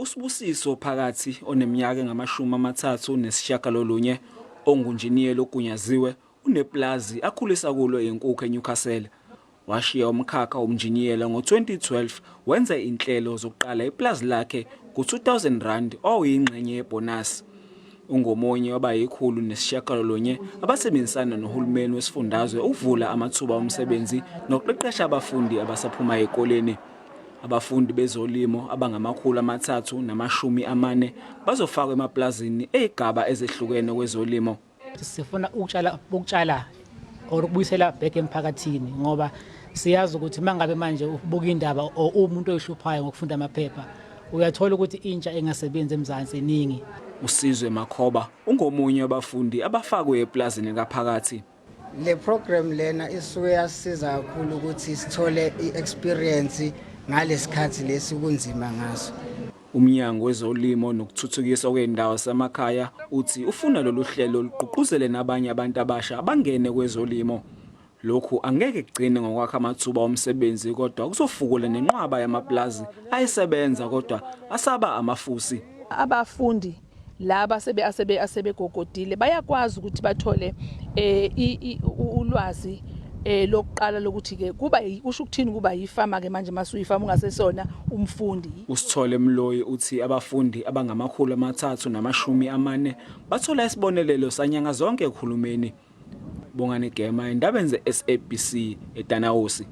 USibusiso Phakathi oneminyaka engama-39 ongunjiniyela ogunyaziwe unepulazi akhulisa kulo inkukhu eNewcastle. Washiya umkhakha wobunjiniyela ngo-2012 wenza inhlelo zokuqala ipulazi lakhe ngo-R2000 owawuyingxenye yebhonasi. Ungomunye wabayi-109 abasebenzisana nohulumeni wesifundazwe ukuvula amathuba omsebenzi nokuqeqesha abafundi abasaphuma ezikoleni. Abafundi bezolimo abangama-340 bazofakwa emapulazini ezigaba ezehlukene kwezolimo. Sifuna ukutshala or ukubuyisela back emphakathini ngoba siyazi ukuthi mangabe manje ubuka indaba or umuntu oyihluphayo ngokufunda amaphepha uyathola ukuthi intsha engasebenzi eMzansi iningi. USizwe Makhoba ungomunye wabafundi abafakwe epulazini kaPhakathi. Le program lena isuke yasiza kakhulu ukuthi sithole i-experience ngalesikhathi lesi kunzima ngaso. Umnyango wezolimo nokuthuthukiswa kwezindawo zasemakhaya uthi ufuna lolu hlelo lugqugquzele nabanye abantu abasha abangene kwezolimo. Lokhu angeke kugcine ngokwakha amathuba omsebenzi kodwa kuzofukula nenqwaba yamapulazi ayesebenza kodwa asaba amafusi. Abafundi laba sebe asebe asebegogodile bayakwazi ukuthi bathole ulwazi lokuqala lokuthi ke kuba kusho ukuthini kuba yifama ke manje masuyifama ungasesona umfundi. USithole Mloyi uthi abafundi abangama-340 bathola isibonelelo sanyanga zonke kuhulumeni. Bongani Gema endabeni ze-SABC eDanawusi.